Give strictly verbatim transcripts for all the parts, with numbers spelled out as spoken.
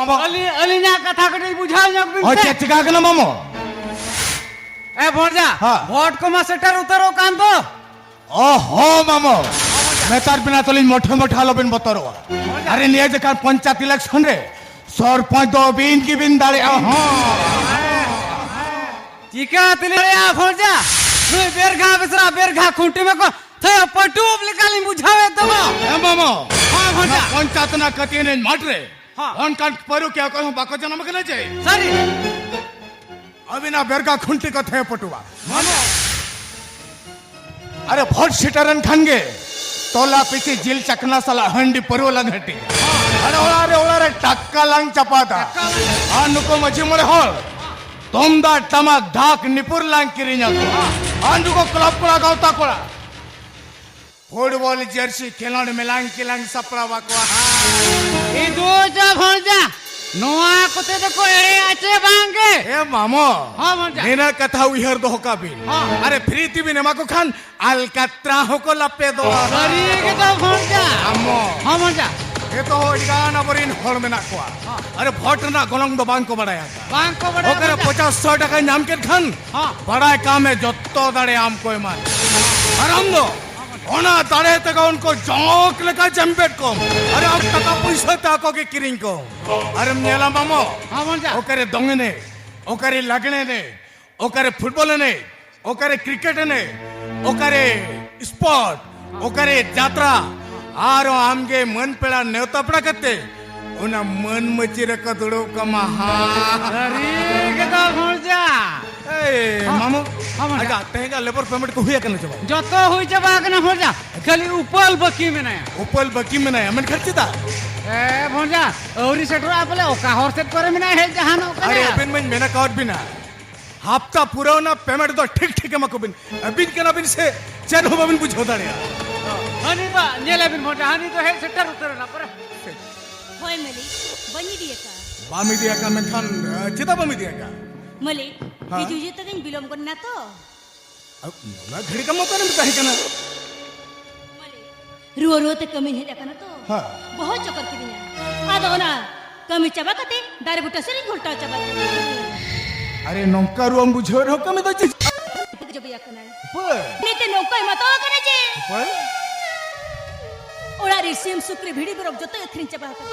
ᱟᱹᱞᱤᱧ, ᱟᱹᱞᱤᱧᱟᱜ ᱠᱟᱛᱷᱟ ᱠᱟᱹᱴᱤᱡ ᱵᱩᱡᱷᱟᱹᱣ ᱧᱚᱜ ᱵᱤᱱ ᱚ, ᱥᱮ᱾ ᱪᱮᱫ ᱪᱤᱠᱟ ᱠᱟᱱᱟ ᱢᱟᱢᱚ? ᱮ ᱵᱷᱚᱲᱡᱟ, ᱦᱮᱸ᱾ ᱵᱷᱳᱴ ᱠᱚᱢᱟ ᱥᱮᱴᱮᱨ ᱩᱛᱟᱹᱨᱚᱜ ᱠᱟᱱ ᱫᱚ᱾ ᱚ ᱦᱚ ᱢᱟᱢᱚ, ᱢᱮᱛᱟᱨ ᱵᱮᱱᱟ ᱛᱚᱞᱤᱧ ᱢᱚᱴᱷᱮ ᱢᱚᱴᱷᱮ ᱟᱞᱚᱵᱤᱱ ᱵᱚᱛᱚᱨᱚᱜᱼᱟ᱾ ᱟᱨᱮ ᱱᱤᱭᱟᱹ ᱡᱚᱠᱷᱟᱱ ᱯᱚᱧᱪᱟᱭᱮᱛ election ᱨᱮ ᱥᱚᱨᱯᱚᱧᱪ ᱫᱚ ᱟᱹᱵᱤᱱ ᱜᱮᱵᱤᱱ ᱫᱟᱲᱮᱭᱟᱜᱼᱟ᱾ ᱦᱚᱸ᱾ ᱪᱤᱠᱟ ᱛᱮᱞᱤᱧ ᱫᱟᱲᱮᱭᱟᱜᱼᱟ ᱵᱷᱚᱲᱡᱟ? ᱱᱩᱭ ᱵᱮᱨᱜᱷᱟ ᱵᱮᱥᱨᱟ ᱵᱮᱨᱜᱷᱟ ᱠᱷᱩᱱᱴᱤ ᱢᱟᱠᱚ ᱛᱷᱟᱭᱚ ᱯᱟᱹᱴᱩᱵ ᱞᱮᱠᱟᱞᱤᱧ ᱵᱩᱡᱷᱟᱹᱣᱮᱫ ᱛᱟᱢᱟ᱾ ᱦᱮᱸ ᱢᱟᱢᱚ᱾ ᱦᱚᱸ ᱵᱷᱚᱲᱡᱟ᱾ ᱚᱱᱟ ᱯᱚᱧᱪᱟᱭᱮᱛ ᱨᱮᱱᱟᱜ ᱠᱟᱹᱴᱤᱡ ᱮᱱᱮᱡ ᱢᱟᱴᱷ ᱨᱮ ᱦᱚᱸ᱾ ᱚᱱᱠᱟᱱ ᱯᱟᱹᱨᱩᱠᱷᱤᱭᱟᱹ ᱚᱠᱚᱭ ᱦᱚᱸ ᱵᱟᱠᱚ ᱡᱟᱱᱟᱢ ᱟᱠᱟᱱᱟ ᱡᱮ᱾ ᱥᱟᱹᱨᱤ᱾ ᱟᱹᱵᱤᱱᱟᱜ ᱵᱮᱨᱜᱷᱟ ᱠᱷᱩᱱᱴᱤ ᱠᱚ ᱛᱷᱟᱭᱚ ᱯᱟᱹᱴᱩᱵᱟ᱾ ᱢᱟᱢᱚ᱾ ᱟᱨᱮ ᱵᱷᱳᱴ ᱥᱮᱴᱮᱨᱮᱱ ᱠᱷᱟᱱ ᱜᱮ ᱴᱚᱞᱟ ᱯᱤᱪᱷᱤ ᱡᱤᱞ ᱪᱟᱠᱷᱱᱟ ᱥᱟᱞᱟᱜ ᱦᱟᱺᱰᱤ ᱯᱟᱹᱨᱣᱟᱹ ᱞᱟᱝ ᱦᱟᱹᱴᱤᱧᱟ᱾ ᱟᱨ ᱚᱲᱟᱜ ᱨᱮ ᱚᱲᱟᱜ ᱨᱮ ᱴᱟᱠᱟ ᱞᱟᱝ ᱪᱟᱯᱟᱫᱟ᱾ ᱟᱨ ᱱᱩᱠᱩ ᱢᱟᱹᱡᱷᱤ ᱢᱚᱬᱮ ᱦᱚᱲ ᱛᱩᱢᱫᱟᱜ ᱴᱟᱢᱟᱠ ᱰᱷᱟᱠ ᱱᱤᱯᱩᱨ ᱞᱟᱝ ᱠᱤᱨᱤᱧ ᱟᱠᱚᱣᱟ᱾ ᱟᱨ ᱱᱩᱠᱩ ᱠᱞᱟᱵᱽ ᱠᱚᱲᱟ ᱜᱟᱶᱛᱟ ᱠᱚᱲᱟ ᱯᱷᱩᱴᱵᱚᱞ ᱡᱟᱹᱨᱥᱤ ᱠᱷᱮᱞᱳᱰ ᱢᱮᱞᱟᱝ ᱠᱤᱞᱟᱝ ᱥᱟᱯᱲᱟᱣ ᱟᱠᱚᱣᱟ᱾ ᱤᱫᱩ ᱪᱟ ᱵᱷᱚᱲᱡᱟ, ᱱᱚᱣᱟ ᱠᱚᱛᱮ ᱫᱚᱠᱚ ᱮᱲᱮᱭᱟ ᱪᱮ ᱵᱟᱝ ᱜᱮ? ᱮ ᱢᱟᱢᱚ, ᱦᱚᱸ ᱵᱷᱚᱲᱡᱟ᱾ ᱱᱤᱱᱟᱹᱜ ᱠᱟᱛᱷᱟ ᱩᱭᱦᱟᱹᱨ ᱫᱚᱦᱚ ᱠᱟᱜ ᱵᱤᱱ᱾ ᱦᱚᱸ᱾ ᱟᱨᱮ free ᱛᱮᱵᱤᱱ ᱮᱢᱟ ᱠᱚ ᱠᱷᱟᱱ ᱟᱞᱠᱟᱛᱨᱟ ᱦᱚᱸᱠᱚ ᱞᱟᱯᱮᱫᱚᱜᱼᱟ᱾ ᱥᱟᱹᱨᱤ ᱜᱮ ᱫᱚ ᱵᱷᱚᱲᱡᱟ᱾ ᱢᱟᱢᱚ᱾ ᱦᱚᱸ ᱵᱷᱚᱲᱡᱟ᱾ ᱮᱛᱚ ᱟᱹᱰᱤᱜᱟᱱ ᱟᱵᱚᱨᱮᱱ ᱦᱚᱲ ᱢᱮᱱᱟᱜ ᱠᱚᱣᱟ᱾ ᱦᱚᱸ᱾ ᱟᱨᱮ ᱵᱷᱳᱴ ᱨᱮᱱᱟᱜ ᱜᱚᱱᱚᱝ ᱫᱚ ᱵᱟᱝ ᱠᱚ ᱵᱟᱲᱟᱭᱟ᱾ ᱵᱟᱝ ᱠᱚ ᱵᱟᱲᱟᱭᱟ ᱚᱠᱟᱨᱮ ᱵᱷᱚᱲᱡᱟ᱾ ᱯᱚᱪᱟᱥ ᱥᱚ ᱴᱟᱠᱟᱭ ᱧᱟᱢ ᱠᱮᱫ ᱠᱷᱟᱱ ᱦᱚᱸ᱾ ᱵᱟᱲᱟᱭ ᱠᱟᱜ ᱢᱮ ᱡᱚᱛᱚ ᱫᱟᱲᱮ ᱟᱢ ᱠᱚ ᱮᱢᱟ᱾ ᱟᱨ ᱟᱢ ᱫᱚ ᱚᱱᱟ ᱫᱟᱲᱮ ᱛᱮᱜᱮ ᱩᱱᱠᱩ ᱡᱚᱸᱠ ᱞᱮᱠᱟ ᱡᱮᱢᱵᱮᱫ ᱠᱚᱢ᱾ ᱟᱨᱮ ᱟᱢ ᱴᱟᱠᱟ ᱯᱩᱭᱥᱟᱹ ᱛᱮ ᱟᱠᱚ ᱜᱮ ᱠᱤᱨᱤᱧ ᱠᱚᱢ᱾ ᱟᱨᱮᱢ ᱧᱮᱞᱟ ᱢᱟᱢᱚ, ᱦᱚᱸ ᱵᱷᱚᱲᱡᱟ᱾ ᱚᱠᱟᱨᱮ ᱫᱚᱝ ᱮᱱᱮᱡ, ᱚᱠᱟᱨᱮ ᱞᱟᱜᱽᱬᱮ ᱮᱱᱮᱡ, ᱚᱠᱟᱨᱮ ᱯᱷᱩᱴᱵᱚᱞ ᱮᱱᱮᱡ, ᱚᱠᱟᱨᱮ ᱠᱨᱤᱠᱮᱴ ᱮᱱᱮᱡ, ᱚᱠᱟᱨᱮ ᱥᱯᱳᱨᱴ, ᱚᱠᱟᱨᱮ ᱡᱟᱛᱨᱟ, ᱟᱨᱚ ᱟᱢᱜᱮ ᱢᱟᱹᱱ ᱯᱮᱲᱟ ᱱᱮᱣᱛᱟ ᱯᱮᱲᱟ ᱠᱟᱛᱮ ᱚᱱᱟ ᱢᱟᱹᱱ ᱢᱟᱹᱪᱤ ᱨᱮᱠᱚ ᱫᱩᱲᱩᱵ ᱠᱟᱢᱟ ᱦᱟᱸᱜ᱾ ᱥᱟᱹᱨᱤ ᱜᱮ ᱫᱚ ᱵᱷᱚᱲᱡᱟ᱾ ᱮᱭ, ᱦᱚᱸ, ᱢᱟᱢᱚ, ᱦᱚᱸ, ᱵᱷᱚᱲᱡᱟ᱾ ᱟᱡᱟᱜ ᱛᱮᱦᱮᱧᱟᱜ ᱞᱮᱵᱚᱨ ᱯᱮᱢᱮᱱᱴ ᱠᱚ ᱦᱩᱭ ᱟᱠᱟᱱᱟ ᱪᱮ ᱵᱟᱝ? ᱡᱚᱛᱚ ᱦᱩᱭ ᱪᱟᱵᱟ ᱟᱠᱟᱱᱟ ᱵᱷᱚᱲᱡᱟ, ᱠᱷᱟᱹᱞᱤ ᱩᱯᱟᱹᱞ ᱵᱟᱹᱠᱤ ᱢᱮᱱᱟᱭᱟ᱾ ᱩᱯᱟᱹᱞ ᱵᱟᱹᱠᱤ ᱢᱮᱱᱟᱭᱟ, ᱢᱮᱱᱠᱷᱟᱱ ᱪᱮᱫᱟᱜ? ᱮ, ᱵᱷᱚᱲᱡᱟ, ᱟᱹᱣᱨᱤ ᱥᱮᱴᱮᱨᱚᱜᱼᱟ ᱵᱚᱞᱮ, ᱚᱠᱟ ᱦᱚᱨ ᱥᱮᱫ ᱠᱚᱨᱮ ᱢᱮᱱᱟᱭᱟ, ᱦᱮᱡ ᱡᱟᱦᱟᱱᱚᱜ ᱠᱟᱱᱟ᱾ ᱟᱨᱮ, ᱟᱹᱵᱤᱱ ᱢᱟᱧ ᱢᱮᱱ ᱟᱠᱟᱣᱟᱫ ᱵᱤᱱᱟ, ᱦᱟᱯᱛᱟ ᱯᱩᱨᱟᱹᱣᱱᱟ, ᱯᱮᱢᱮᱱᱴ ᱫᱚ ᱴᱷᱤᱠ ᱴᱷᱤᱠ ᱮᱢᱟ ᱠᱚᱵᱤᱱ᱾ ᱟᱹᱵᱤᱱ ᱠᱟᱱᱟ ᱵᱤᱱ ᱥᱮ, ᱪᱮᱫ ᱦᱚᱸ ᱵᱟᱵᱤᱱ ᱵᱩᱡᱷᱟᱹᱣ ᱫᱟᱲᱮᱭᱟᱜᱼᱟ᱾ ᱦᱟᱹᱱᱤ ᱵᱟ, ᱧᱮᱞᱮ ᱵᱤᱱ ᱵᱷᱚᱲᱡᱟ, ᱦᱟᱹᱱᱤ ᱫᱚ ᱦᱮᱡ ᱥᱮᱴᱮᱨ ᱩᱛᱟᱹᱨ ᱮᱱᱟ ᱯᱚᱨᱮ᱾ ᱦᱳᱭ ᱢᱟᱹᱞᱤᱠ, ᱵᱟᱹᱧ ᱤᱫᱤ ᱟᱠᱟᱫᱼᱟ᱾ ᱵᱟᱢ ᱤᱫᱤ ᱟᱠᱟᱫ, ᱢᱮᱱᱠᱷᱟᱱ, ᱮ, ᱪᱮᱫᱟᱜ ᱵᱟᱢ ᱤᱫᱤ ᱟᱠᱟᱫ? ᱢᱟᱹᱞᱤᱠ, ᱦᱮᱸ? ᱦᱤᱡᱩᱜ ᱡᱚᱛᱚ ᱜᱤᱧ ᱵᱤᱞᱚᱢ ᱜᱚᱫ ᱮᱱᱟ ᱛᱚ᱾ ᱟ, ᱚᱱᱟ ᱜᱷᱟᱹᱲᱤ ᱠᱟᱢ ᱚᱠᱟᱨᱮᱢ ᱛᱟᱦᱮᱸ ᱠᱟᱱᱟ? ᱢᱟᱹᱞᱤᱠ, ᱨᱩᱣᱟᱹ ᱨᱩᱣᱟᱹ ᱛᱮ ᱠᱟᱹᱢᱤᱧ ᱦᱮᱡ ᱟᱠᱟᱱᱟ ᱛᱚ᱾ ᱦᱮᱸ᱾ ᱵᱚᱦᱚᱜ ᱪᱚᱠᱚᱨ ᱠᱤᱫᱤᱧᱟ᱾ ᱟᱫᱚ ᱚᱱᱟ ᱠᱟᱹᱢᱤ ᱪᱟᱵᱟ ᱠᱟᱛᱮ ᱫᱟᱨᱮ ᱵᱩᱴᱟᱹ ᱥᱮᱫ ᱨᱤᱧ ᱜᱷᱚᱞᱴᱟᱣ ᱪᱟᱵᱟ ᱠᱮᱫᱟ᱾ ᱟᱨᱮ, ᱱᱚᱝᱠᱟ ᱨᱩᱣᱟᱹᱢ ᱵᱩᱡᱷᱟᱹᱣ ᱨᱮᱦᱚᱸ ᱠᱟᱹᱢᱤ ᱫᱚ ᱪᱮᱫ? ᱡᱚᱵᱮᱭᱟ ᱠᱟᱱᱟᱭ᱾ ᱩᱯᱟᱹᱭ? ᱱᱤᱛᱮ ᱱᱚᱝᱠᱟᱭ ᱢᱟᱛᱟᱣ ᱠᱟᱱᱟ ᱡᱮ ᱩᱯᱟᱹᱭ? ᱚᱲᱟᱜ ᱨᱮ ᱥᱤᱢ, ᱥᱩᱠᱨᱤ, ᱵᱷᱤᱰᱤ, ᱢᱮᱨᱚᱢ ᱡᱚᱛᱚᱭ ᱟᱹᱠᱷᱨᱤᱧ ᱪᱟᱵᱟ ᱟᱠᱟᱫᱟ᱾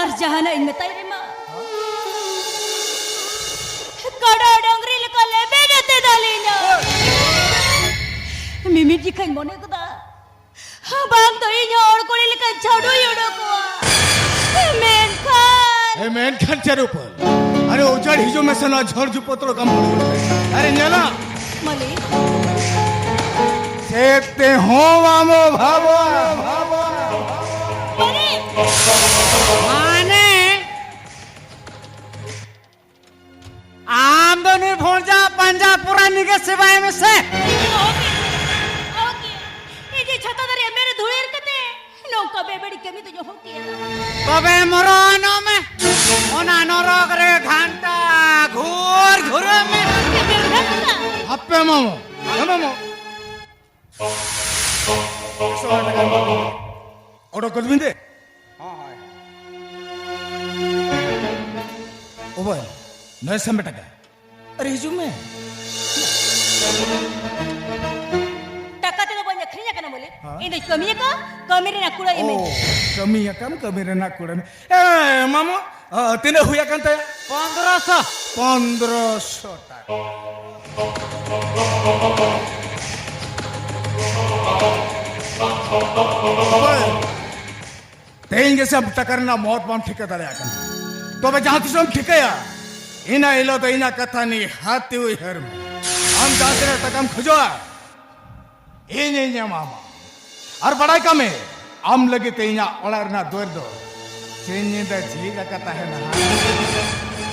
ᱟᱨ ᱡᱟᱦᱟᱱᱟᱜ ᱤᱧ ᱢᱮᱛᱟᱭ ᱨᱮᱢᱟ, ᱠᱟᱰᱟ ᱰᱟᱝᱨᱤ ᱞᱮᱠᱟ ᱞᱮᱵᱮᱫ ᱮ ᱛᱮᱫᱟᱞᱤᱧᱟ᱾ ᱢᱤᱢᱤᱫ ᱡᱚᱠᱷᱟᱧ ᱢᱚᱱᱮ ᱜᱚᱫᱟ, ᱵᱟᱝ ᱫᱚ ᱤᱧ ᱦᱚᱸ ᱦᱚᱲ ᱠᱩᱲᱤ ᱞᱮᱠᱟ ᱡᱷᱟᱰᱩᱭ ᱚᱰᱚᱠᱚᱜᱼᱟ᱾ ᱢᱮᱱᱠᱷᱟᱱ ᱮ, ᱢᱮᱱᱠᱷᱟᱱ ᱪᱮᱫ ᱩᱯᱟᱹᱭ? ᱟᱨᱮ, ᱩᱡᱟᱹᱲ ᱦᱤᱡᱩᱜ ᱢᱮᱥᱮ, ᱱᱚᱣᱟ ᱡᱷᱟᱲ ᱡᱩᱯᱩᱫ ᱨᱮ ᱠᱟᱢ ᱦᱩᱭᱩᱜᱼᱟ᱾ ᱟᱨᱮ, ᱧᱮᱞᱟ᱾ ᱢᱟᱹᱞᱤᱠ᱾ ᱪᱮᱫ ᱛᱮᱦᱚᱸ ᱵᱟᱢ ᱚᱵᱷᱟᱵᱚᱜᱼᱟ᱾ ᱢᱟᱹᱞᱤᱠ᱾ ᱢᱟᱱᱮ, ᱟᱢ ᱫᱚ ᱱᱩᱭ ᱵᱷᱚᱸᱡᱟ ᱯᱟᱸᱡᱟ ᱯᱩᱨᱟᱱᱤ ᱜᱮ ᱥᱮᱵᱟᱭ ᱢᱮᱥᱮ᱾ ᱚᱦᱚ ᱠᱮᱭᱟ, ᱚᱦᱚ ᱠᱮᱭᱟ᱾ ᱤᱧ ᱡᱮ ᱪᱷᱟᱛᱟ ᱫᱟᱨᱮ ᱢᱮᱨᱮ ᱫᱷᱩᱲᱤ ᱮᱨ ᱠᱟᱛᱮ ᱱᱚᱝᱠᱟ ᱵᱮᱵᱟᱹᱲᱤᱡ ᱠᱟᱹᱢᱤ ᱫᱚᱧ ᱚᱦᱚ ᱠᱮᱭᱟ᱾ ᱛᱚᱵᱮ ᱢᱚᱨᱚᱱᱚᱜ ᱢᱮ, ᱚᱱᱟ ᱱᱚᱨᱚᱠ ᱨᱮ ᱜᱷᱟᱱᱴᱟ ᱜᱷᱩᱨ ᱜᱷᱩᱨᱟᱹᱜ ᱢᱮ᱾ ᱪᱮᱫ ᱵᱮᱵᱟᱹᱲᱤᱡ ᱠᱟᱛᱷᱟ? ᱦᱟᱯᱮ ᱢᱟᱢᱚ, ᱦᱮ ᱢᱟᱢᱚ᱾ ᱚᱰᱚᱠ ᱠᱚᱫ ᱵᱤᱱ ᱫᱮ᱾ ᱦᱚᱸ, ᱦᱳᱭ᱾ ᱳ ᱵᱷᱟᱭ, ᱱᱚᱭ ᱥᱟᱢᱵᱮ ᱴᱟᱠᱟ᱾ ᱟᱨᱮ, ᱦᱤᱡᱩᱜ ᱢᱮ᱾ ᱴᱟᱠᱟ ᱛᱮᱫᱚ ᱵᱟᱹᱧ ᱟᱹᱠᱷᱨᱤᱧ ᱟᱠᱟᱱᱟ ᱢᱟᱹᱞᱤᱠ᱾ ᱦᱮᱸ? ᱤᱧ ᱫᱚᱧ ᱠᱟᱹᱢᱤ ᱟᱠᱟᱫ, ᱠᱟᱹᱢᱤ ᱨᱮᱱᱟᱜ ᱠᱩᱲᱟᱹᱭ ᱤᱢᱟᱹᱧ ᱳ, ᱢᱮ᱾ ᱠᱟᱹᱢᱤ ᱟᱠᱟᱢ, ᱠᱟᱹᱢᱤ ᱨᱮᱱᱟᱜ ᱠᱩᱲᱟᱹᱭ᱾ ᱮ, ᱢᱟᱢᱚ, ᱟ, ᱛᱤᱱᱟᱹᱜ ᱦᱩᱭ ᱟᱠᱟᱱ ᱛᱟᱭᱟ? ᱯᱚᱱᱫᱽᱨᱚᱥᱚ᱾ ᱯᱚᱱᱫᱽᱨᱚᱥᱚ ᱴᱟᱠᱟ᱾ ᱛᱮᱦᱮᱧ ᱜᱮᱥᱮ ᱟᱢ ᱴᱟᱠᱟ ᱨᱮᱱᱟᱜ ᱢᱚᱦᱚᱛ ᱵᱟᱢ ᱴᱷᱤᱠᱟᱹ ᱫᱟᱲᱮᱭᱟᱜ ᱠᱟᱱᱟ᱾ ᱛᱚᱵᱮ ᱡᱟᱦᱟᱸ ᱛᱤᱥᱮᱢ ᱴᱷᱤᱠᱟᱹᱭᱟ, ᱤᱱᱟᱹ ᱦᱤᱞᱳᱜ ᱫᱚ ᱤᱧᱟᱹᱜ ᱠᱟᱛᱷᱟ ᱱᱤᱦᱟᱹᱛ ᱩᱭᱦᱟᱹᱨ ᱢᱮ᱾ ᱟᱢ ᱡᱟᱦᱟᱸ ᱛᱤᱱᱟᱹᱜ ᱴᱟᱠᱟᱢ ᱠᱷᱚᱡᱚᱜᱼᱟ, ᱤᱧᱤᱧ ᱮᱢᱟᱢᱟ᱾ ᱟᱨ ᱵᱟᱲᱟᱭ ᱠᱟᱜ ᱢᱮ, ᱟᱢ ᱞᱟᱹᱜᱤᱫ ᱛᱮ ᱤᱧᱟᱹᱜ ᱚᱲᱟᱜ ᱨᱮᱱᱟᱜ ᱫᱩᱣᱟᱹᱨ ᱫᱚ ᱥᱤᱧ ᱧᱤᱫᱟᱹ ᱡᱷᱤᱡ ᱟᱠᱟ ᱛᱟᱦᱮᱱᱟ ᱦᱟᱸᱜ᱾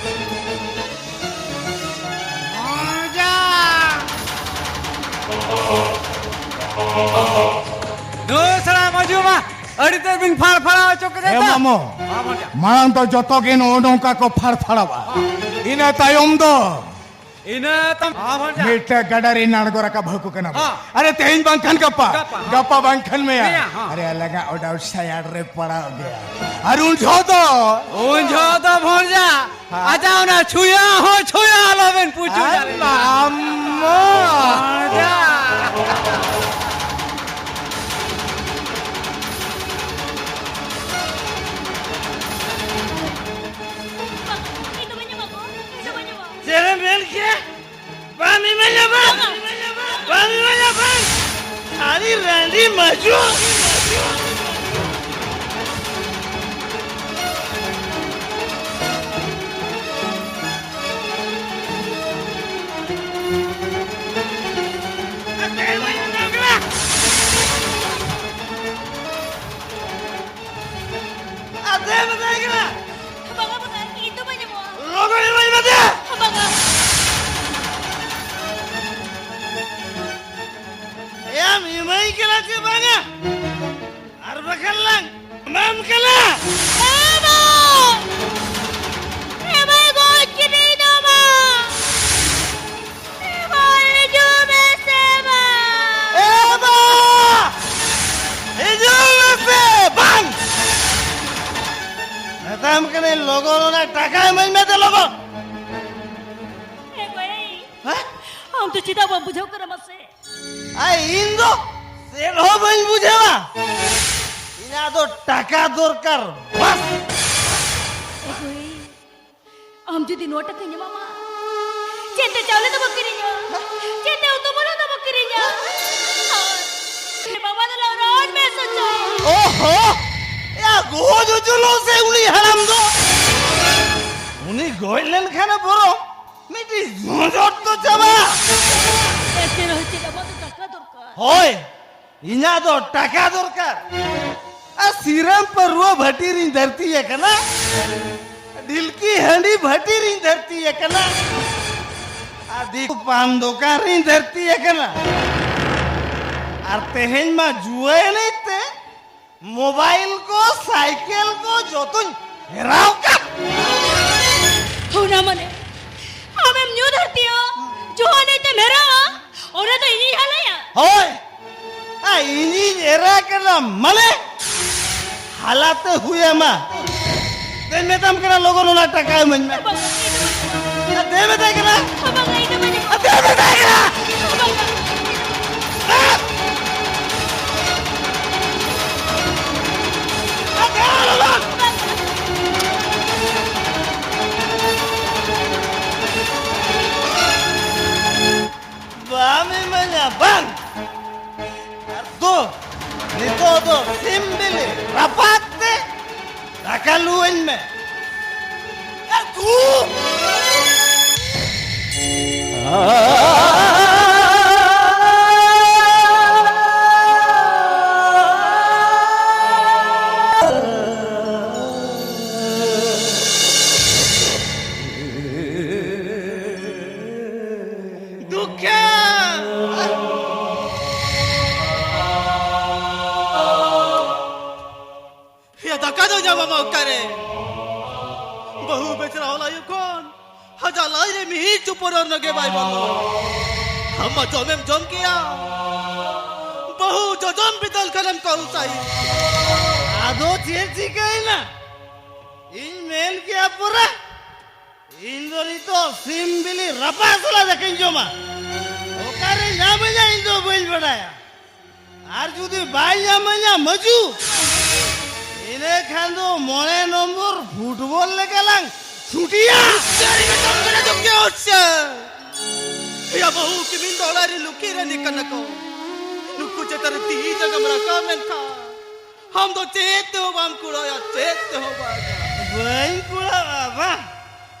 ᱢᱚᱡᱟ! ᱫᱩᱥᱨᱟ ᱢᱚᱡᱩ ᱢᱟ ᱟᱹᱰᱤ ᱛᱮᱫ ᱵᱤᱱ ᱯᱷᱟᱲ ᱯᱷᱟᱲᱟᱣ ᱦᱚᱪᱚ ᱠᱮᱫᱟ ᱦᱮᱸ ᱛᱚ᱾ ᱢᱟᱢᱚ, ᱦᱚᱸ, ᱢᱚᱡᱟ᱾ ᱢᱟᱲᱟᱝ ᱫᱚ ᱡᱚᱛᱚ ᱜᱮ ᱱᱚᱜᱼᱚ ᱱᱚᱝᱠᱟ ᱠᱚ ᱯᱷᱟᱲ ᱯᱷᱟᱲᱟᱣᱟ᱾ ᱦᱚᱸ᱾ ᱤᱱᱟᱹ ᱛᱟᱭᱚᱢ ᱫᱚ ᱤᱱᱟᱹ ᱛᱟᱢ ᱦᱚᱸ ᱵᱷᱚᱱᱡᱟ᱾ ᱢᱤᱫᱴᱟᱝ ᱜᱟᱰᱟ ᱨᱮ ᱱᱟᱲᱜᱚ ᱨᱟᱠᱟᱵ ᱦᱟᱹᱠᱩ ᱠᱟᱱᱟ ᱵᱚ᱾ ᱦᱚᱸ᱾ ᱟᱨᱮ, ᱛᱮᱦᱮᱧ ᱵᱟᱝᱠᱷᱟᱱ ᱜᱟᱯᱟ, ᱜᱟᱯᱟ, ᱦᱚᱸ᱾ ᱜᱟᱯᱟ ᱵᱟᱝᱠᱷᱟᱱ ᱢᱮᱭᱟᱝ᱾ ᱢᱮᱭᱟᱝ, ᱦᱚᱸ᱾ ᱟᱨᱮ, ᱟᱞᱟᱝᱟᱜ ᱚᱰᱟᱣ ᱥᱟᱭᱟᱲ ᱨᱮ ᱯᱟᱲᱟᱣ ᱜᱮᱭᱟ᱾ ᱟᱨ ᱩᱱ ᱡᱚᱦᱚᱜ ᱫᱚ, ᱩᱱ ᱡᱚᱦᱚᱜ ᱫᱚ ᱵᱷᱚᱱᱡᱟ, ᱦᱮᱸ᱾ ᱟᱪᱪᱷᱟ, ᱚᱱᱟ ᱪᱷᱩᱭᱟ ᱦᱚᱸ ᱪᱷᱩᱭᱟ ᱟᱞᱚᱵᱮᱱ ᱯᱩᱪᱩᱡᱟ᱾ ᱟᱨ ᱢᱟᱢᱚ᱾ ᱵᱷᱚᱱᱡᱟ᱾ ᱤᱧ ᱫᱚ ᱵᱟᱹᱧ ᱮᱢᱟ ᱠᱚᱣᱟ, ᱤᱧ ᱫᱚ ᱵᱟᱹᱧ ᱮᱢᱟ ᱠᱚᱣᱟ᱾ ᱪᱮᱫ ᱮᱢ ᱢᱮᱱ ᱠᱮᱫᱟ? ᱵᱟᱢ ᱤᱢᱟᱹᱧᱟ ᱵᱟᱝ? ᱵᱟᱢ ᱤᱢᱟᱹᱧᱟ ᱵᱟᱝ? ᱟᱹᱰᱤ ᱨᱟᱺᱰᱤ ᱢᱟᱹᱪᱩ᱾ ᱟᱫᱚ ᱢᱮᱛᱟᱭ ᱠᱟᱱᱟ᱾ ᱵᱟᱝᱟ, ᱵᱟᱝᱟ, ᱤᱧ ᱫᱚ ᱵᱟᱹᱧ ᱮᱢᱚᱜᱼᱟ᱾ ᱞᱚᱜᱚᱱ ᱤᱢᱟᱹᱧ ᱢᱮ ᱫᱮ᱾ ᱵᱟᱝᱟ᱾ ᱮᱢ ᱤᱢᱟᱹᱧ ᱠᱟᱱᱟ ᱪᱮ ᱵᱟᱝᱟ? ᱟᱨ ᱵᱟᱠᱷᱟᱱ ᱞᱟᱝ ᱮᱢᱟᱢ ᱠᱟᱱᱟ᱾ ᱮ ᱵᱟ! ᱮ ᱵᱟ, ᱜᱚᱡ ᱠᱤᱫᱤᱧ ᱫᱚ ᱢᱟ᱾ ᱮ ᱵᱟ, ᱦᱤᱡᱩᱜ ᱢᱮᱥᱮ ᱵᱟ᱾ ᱮ ᱵᱟ! ᱦᱤᱡᱩᱜ ᱢᱮᱥᱮ ᱵᱟᱝ! ᱢᱮᱛᱟᱢ ᱠᱟᱹᱱᱟᱹᱧ, ᱞᱚᱜᱚᱱ ᱚᱱᱟ ᱴᱟᱠᱟ ᱤᱢᱟᱹᱧ ᱢᱮ ᱫᱮ, ᱞᱚᱜᱚᱱ᱾ ᱮ ᱜᱚᱭ, ᱦᱮᱸ? ᱟᱢ ᱫᱚ ᱪᱮᱫᱟᱜ ᱵᱟᱢ ᱵᱩᱡᱷᱟᱹᱣ ᱠᱟᱱᱟ ᱢᱟᱥᱮ? ᱟᱭ, ᱤᱧ ᱫᱚ ᱪᱮᱫ ᱦᱚᱸ ᱵᱟᱹᱧ ᱵᱩᱡᱷᱟᱹᱣᱟ᱾ ᱤᱧᱟᱜ ᱫᱚ ᱴᱟᱠᱟ ᱫᱚᱨᱠᱟᱨ, ᱵᱟᱥ᱾ ᱮ ᱜᱚᱭ, ᱟᱢ ᱡᱩᱫᱤ ᱱᱚᱣᱟ ᱴᱟᱠᱟᱧ ᱮᱢᱟᱢᱟ, ᱪᱮᱫ ᱛᱮ ᱪᱟᱣᱞᱮ ᱫᱚ ᱵᱟᱢ ᱠᱤᱨᱤᱧᱟ? ᱪᱮᱫ ᱛᱮ ᱩᱛᱩ ᱵᱩᱞᱩᱝ ᱫᱚ ᱵᱟᱢ ᱠᱤᱨᱤᱧᱟ? ᱟᱨ ᱵᱟᱵᱟ ᱫᱚ ᱞᱟᱝ ᱨᱚᱲ ᱢᱮ ᱥᱚᱪᱚ᱾ ᱳᱦᱳ! ᱭᱟ, ᱜᱚᱡ ᱦᱚᱪᱚ ᱞᱚ ᱥᱮ ᱩᱱᱤ ᱦᱟᱲᱟᱢ ᱫᱚ᱾ ᱩᱱᱤ ᱜᱚᱡ ᱞᱮᱱᱠᱷᱟᱱᱮ ᱵᱚᱨᱚᱝ ᱢᱤᱫᱴᱤᱡ ᱡᱷᱚᱸᱡᱚᱴ ᱫᱚ ᱪᱟᱵᱟᱜᱼᱟ᱾ ᱮᱱᱛᱮ ᱨᱮᱦᱚᱸ ᱪᱮᱫ ᱟᱢᱟᱜ ᱫᱚ ᱴᱟᱠᱟ ᱫᱚᱨᱠᱟᱨ? ᱦᱳᱭ, ᱤᱧᱟᱜ ᱫᱚ ᱴᱟᱠᱟ ᱫᱚᱨᱠᱟᱨ᱾ ᱟᱨ ᱥᱤᱨᱟᱹᱢ ᱯᱟᱹᱨᱣᱟᱹ ᱵᱷᱟᱹᱴᱤ ᱨᱤᱧ ᱫᱷᱟᱹᱨᱛᱤ ᱟᱠᱟᱱᱟ, ᱰᱷᱤᱞᱠᱤ ᱦᱟᱺᱰᱤ ᱵᱷᱟᱹᱴᱤ ᱨᱤᱧ ᱫᱷᱟᱹᱨᱛᱤ ᱟᱠᱟᱱᱟ, ᱟᱨ ᱫᱤᱠᱩ ᱯᱟᱱ ᱫᱚᱠᱟᱱ ᱨᱤᱧ ᱫᱷᱟᱹᱨᱛᱤ ᱟᱠᱟᱱᱟ᱾ ᱟᱨ ᱛᱮᱦᱮᱧ ᱢᱟ ᱡᱩᱣᱟᱹ ᱮᱱᱮᱡ ᱛᱮ ᱢᱳᱵᱟᱭᱤᱞ ᱠᱚ, ᱥᱟᱭᱠᱮᱞ ᱠᱚ ᱡᱚᱛᱚᱧ ᱦᱮᱨᱟᱣ ᱠᱟᱫ᱾ ᱚᱱᱟ ᱢᱟᱱᱮ ᱟᱢᱮᱢ ᱧᱩ ᱫᱷᱟᱹᱨᱛᱤᱭᱳ, ᱡᱚᱦᱚᱱ ᱮ ᱛᱮᱢ ᱮᱨᱟᱣᱟ, ᱚᱱᱟ ᱫᱚ ᱤᱧᱤᱧ ᱦᱟᱞᱟᱭᱟ᱾ ᱦᱳᱭ, ᱟ, ᱤᱧᱤᱧ ᱮᱨᱟ ᱠᱟᱱᱟ, ᱢᱟᱱᱮ ᱦᱟᱞᱟᱛᱮ ᱦᱩᱭ ᱟᱢᱟ᱾ ᱫᱮᱱ ᱢᱮᱛᱟᱢ ᱠᱟᱱᱟ, ᱞᱚᱜᱚᱱ ᱚᱱᱟ ᱴᱟᱠᱟ ᱤᱢᱟᱹᱧ ᱢᱮ᱾ ᱵᱟᱵᱟ, ᱤᱧ ᱫᱚ ᱵᱟᱹᱧ ᱮᱢᱟ᱾ ᱫᱮᱱ ᱢᱮᱛᱟᱭ ᱠᱟᱱᱟ᱾ ᱵᱟᱵᱟ, ᱤᱧ ᱫᱚ ᱵᱟᱹᱧ ᱮᱢᱟ᱾ ᱫᱮᱱ ᱢᱮᱛᱟᱭ ᱠᱟᱱᱟ᱾ ᱵᱟᱵᱟ᱾ ᱵᱟᱢ ᱤᱢᱟᱹᱧᱟ ᱵᱟᱝ? ᱟᱫᱚ ᱱᱤᱛᱚᱜ ᱫᱚ ᱥᱤᱢ ᱵᱤᱞᱤ ᱨᱟᱯᱟᱜ ᱛᱮ ᱫᱟᱠᱟ ᱞᱩᱣᱟᱹᱧ ᱢᱮ᱾ ᱟᱹᱜᱩ! ᱫᱩᱠᱷᱮ! ᱭᱟ, ᱫᱟᱠᱟ ᱫᱚ ᱧᱟᱢᱟᱢᱟ ᱚᱠᱟᱨᱮ? ᱵᱟᱹᱦᱩ ᱵᱮᱪᱨᱟ ᱦᱚᱞᱟᱭᱩ ᱠᱷᱚᱱ ᱟᱡᱟᱜ ᱞᱟᱡ ᱨᱮ ᱢᱤᱦᱤ ᱪᱩᱯᱩᱨ ᱚᱱᱱᱚ ᱜᱮ ᱵᱟᱭ ᱵᱚᱞᱚ᱾ ᱟᱢ ᱢᱟ ᱡᱚᱢᱮᱢ ᱡᱚᱢ ᱠᱮᱭᱟ, ᱵᱟᱹᱦᱩ ᱡᱚᱡᱚᱢ ᱵᱤᱫᱟᱹᱞ ᱠᱷᱟᱱᱮᱢ ᱠᱟᱹᱦᱩ ᱥᱟᱹᱦᱤ᱾ ᱟᱫᱚ ᱪᱮᱫ ᱪᱤᱠᱟᱹᱭᱮᱱᱟ? ᱤᱧ ᱢᱮᱱ ᱠᱮᱭᱟ ᱯᱚᱨᱮ, ᱤᱧ ᱫᱚ ᱱᱤᱛᱚᱜ ᱥᱤᱢ ᱵᱤᱞᱤ ᱨᱟᱯᱟᱜ ᱥᱟᱞᱟᱜ ᱫᱟᱠᱟᱧ ᱡᱚᱢᱟ᱾ ᱚᱠᱟᱨᱮ ᱧᱟᱢᱟᱹᱧᱟ ᱤᱧ ᱫᱚ ᱵᱟᱹᱧ ᱵᱟᱰᱟᱭᱟ᱾ ᱟᱨ ᱡᱩᱫᱤ ᱵᱟᱭ ᱧᱟᱢᱟᱹᱧᱟ ᱢᱟᱹᱡᱩ, ᱤᱱᱟᱹ ᱠᱷᱟᱱ ᱫᱚ ᱢᱚᱬᱮ ᱱᱚᱢᱵᱚᱨ ᱯᱷᱩᱴᱵᱚᱞ ᱞᱮᱠᱟ ᱞᱟᱝ ᱪᱷᱩᱴᱤᱭᱟ᱾ ᱥᱟᱹᱨᱤ ᱢᱮᱛᱟᱢ ᱠᱟᱱᱟ ᱡᱚᱢᱠᱮ ᱦᱚᱲ ᱥᱮ᱾ ᱭᱟ ᱵᱟᱹᱦᱩ ᱠᱤᱢᱤᱱ ᱫᱚ ᱚᱲᱟᱜ ᱨᱮ ᱞᱩᱠᱷᱤ ᱨᱟᱹᱱᱤ ᱠᱟᱱᱟ ᱠᱚ᱾ ᱱᱩᱠᱩ ᱪᱮᱛᱟᱱ ᱨᱮ ᱛᱤ ᱡᱟᱸᱜᱟᱢ ᱨᱟᱠᱟᱵ ᱢᱮᱱᱠᱷᱟᱱ ᱟᱢ ᱫᱚ ᱪᱮᱫ ᱛᱮᱦᱚᱸ ᱵᱟᱢ ᱠᱩᱲᱟᱹᱭᱟ, ᱪᱮᱫ ᱛᱮᱦᱚᱸ ᱵᱟᱝ᱾ ᱵᱟᱹᱧ ᱠᱩᱲᱟᱹᱣᱟ ᱵᱟ,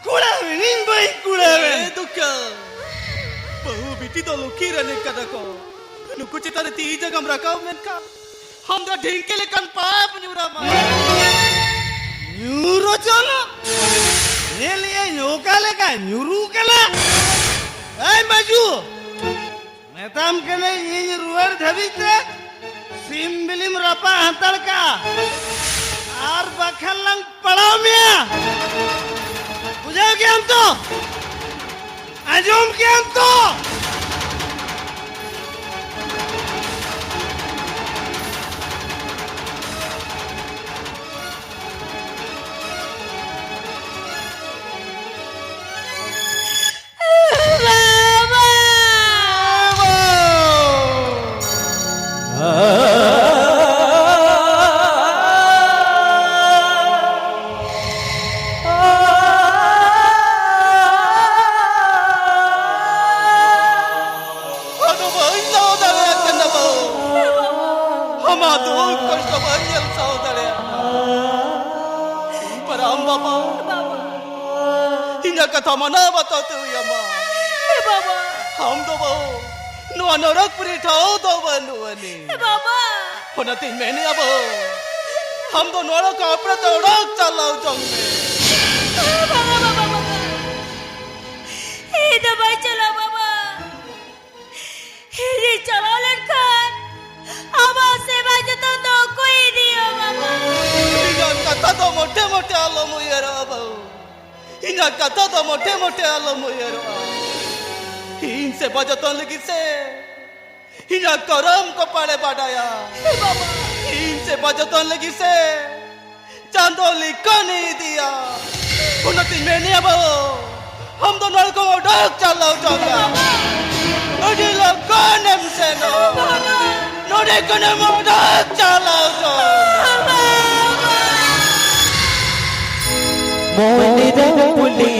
ᱠᱩᱲᱟᱹᱣᱤᱱᱤᱧ ᱵᱟᱹᱧ ᱠᱩᱲᱟᱹᱣᱮᱱ᱾ ᱮ ᱫᱩᱠᱷᱟᱹ, ᱵᱟᱹᱦᱩ ᱵᱤᱴᱤ ᱫᱚ ᱞᱩᱠᱷᱤ ᱨᱟᱹᱱᱤ ᱠᱟᱱᱟ ᱠᱚ᱾ ᱱᱩᱠᱩ ᱪᱮᱛᱟᱱ ᱨᱮ ᱛᱤ ᱡᱟᱸᱜᱟᱢ ᱨᱟᱠᱟᱵ ᱢᱮᱱᱠᱷᱟᱱ ᱟᱢ ᱫᱚ ᱰᱷᱤᱝᱠᱤ ᱞᱮᱠᱟᱱ ᱯᱟᱯ ᱧᱩᱨᱟᱢᱟ᱾ ᱧᱩᱨ ᱦᱚᱪᱚᱱᱚᱜ, ᱧᱮᱞᱮᱜᱼᱟᱹᱧ ᱚᱠᱟ ᱞᱮᱠᱟ ᱧᱩᱨᱩ ᱠᱟᱱᱟ᱾ ᱮᱭ ᱢᱟᱹᱡᱩ, ᱢᱮᱛᱟᱢ ᱠᱟᱹᱱᱟᱹᱧ, ᱤᱧ ᱨᱩᱣᱟᱹᱲ ᱫᱷᱟᱹᱵᱤᱡ ᱛᱮ ᱥᱤᱢ ᱵᱤᱞᱤᱢ ᱨᱟᱯᱟᱜ ᱦᱟᱛᱟᱲ ᱠᱟᱜᱼᱟ, ᱟᱨ ᱵᱟᱠᱷᱟᱱ ᱞᱟᱝ ᱯᱟᱲᱟᱣ ᱢᱮᱭᱟ᱾ ᱵᱩᱡᱷᱟᱹᱣ ᱠᱮᱜᱼᱟᱢ ᱛᱚ? ᱟᱸᱡᱚᱢ ᱠᱮᱜᱼᱟᱢ ᱛᱚ? ᱟᱫᱚ ᱵᱟᱹᱧ ᱥᱟᱦᱟᱣ ᱫᱟᱲᱮᱭᱟᱜ ᱠᱟᱱᱟ ᱵᱟᱹᱵᱩ᱾ ᱟᱢᱟᱜ ᱫᱩᱠ ᱠᱚᱥᱴᱚ ᱵᱟᱹᱧ ᱧᱮᱞ ᱥᱟᱦᱟᱣ ᱫᱟᱲᱮᱭᱟᱜ ᱠᱟᱱᱟ᱾ ᱯᱟᱨᱟᱢ ᱵᱟᱵᱟ, ᱤᱧᱟᱹᱜ ᱠᱟᱛᱷᱟ ᱢᱟᱱᱟᱣ ᱵᱟᱛᱟᱣ ᱛᱮ ᱦᱩᱭ ᱟᱢᱟ᱾ ᱟᱢ ᱫᱚ ᱵᱟᱹᱵᱩ, ᱱᱚᱣᱟ ᱱᱚᱨᱚᱠ ᱯᱩᱨᱤ ᱴᱷᱟᱶ ᱫᱚ ᱵᱟᱹᱱᱩᱜ ᱟᱹᱱᱤᱡ᱾ ᱚᱱᱟᱛᱤᱧ ᱢᱮᱱᱮᱜᱼᱟ ᱵᱟᱹᱵᱩ, ᱟᱢ ᱫᱚ ᱱᱚᱣᱟ ᱠᱚ ᱟᱯᱲᱟ ᱛᱮ ᱚᱰᱚᱠ ᱪᱟᱞᱟᱣ ᱪᱚᱝ ᱢᱮ᱾ ᱵᱟᱵᱟ, ᱵᱟᱵᱟ, ᱵᱟᱵᱟ, ᱤᱧ ᱫᱚ ᱵᱟᱹᱧ ᱪᱟᱞᱟᱜᱼᱟ ᱵᱟᱵᱟ᱾ ᱤᱧ ᱪᱟᱞᱟᱣ ᱞᱮᱱᱠᱷᱟᱱ ᱟᱢᱟᱜ ᱥᱮᱵᱟ ᱡᱚᱛᱚᱱ ᱫᱚ ᱚᱠᱚᱭ ᱤᱫᱤᱭᱟ ᱵᱟᱵᱟ? ᱤᱧᱟᱜ ᱠᱟᱛᱷᱟ ᱫᱚ ᱢᱚᱴᱷᱮ ᱢᱚᱴᱷᱮ ᱟᱞᱚᱢ ᱩᱭᱦᱟᱹᱨᱚᱜᱼᱟ ᱵᱟᱹᱵᱩ᱾ ᱤᱧᱟᱜ ᱠᱟᱛᱷᱟ ᱫᱚ ᱢᱚᱴᱷᱮ ᱢᱚᱴᱷᱮ ᱟᱞᱚᱢ ᱩᱭᱦᱟᱹᱨᱚᱜᱼᱟ᱾ ᱤᱧ ᱥᱮᱵᱟ ᱡᱚᱛᱚᱱ ᱞᱟᱹᱜᱤᱫ ᱥᱮ ᱤᱧᱟᱜ ᱠᱚᱨᱚᱢ ᱠᱚᱯᱟᱲᱮ ᱵᱟᱰᱟᱭᱟ᱾ ᱵᱟᱵᱟ᱾ ᱤᱧ ᱥᱮᱵᱟ ᱡᱚᱛᱚᱱ ᱞᱟᱹᱜᱤᱫ ᱥᱮ ᱪᱟᱸᱫᱚ ᱞᱮᱠᱟᱱ ᱤᱫᱤᱭᱟ᱾ ᱚᱱᱟᱛᱤᱧ ᱢᱮᱱᱮᱜᱼᱟ ᱵᱟᱹᱵᱩ, ᱟᱢ ᱫᱚ ᱱᱚᱰᱮ ᱠᱷᱚᱱ ᱚᱰᱚᱠ ᱪᱟᱞᱟᱣ ᱪᱚᱝ ᱢᱮ᱾ ᱟᱹᱰᱤ ᱞᱚᱜᱚᱱᱮᱢ ᱥᱮᱱᱚᱜ᱾ ᱱᱚᱰᱮ ᱠᱷᱚᱱᱮᱢ ᱚᱰᱚᱠ ᱪᱟᱞᱟᱣ ᱪᱚᱝ᱾ ᱢᱚᱱᱮ ᱨᱮ ᱯᱩᱞᱤ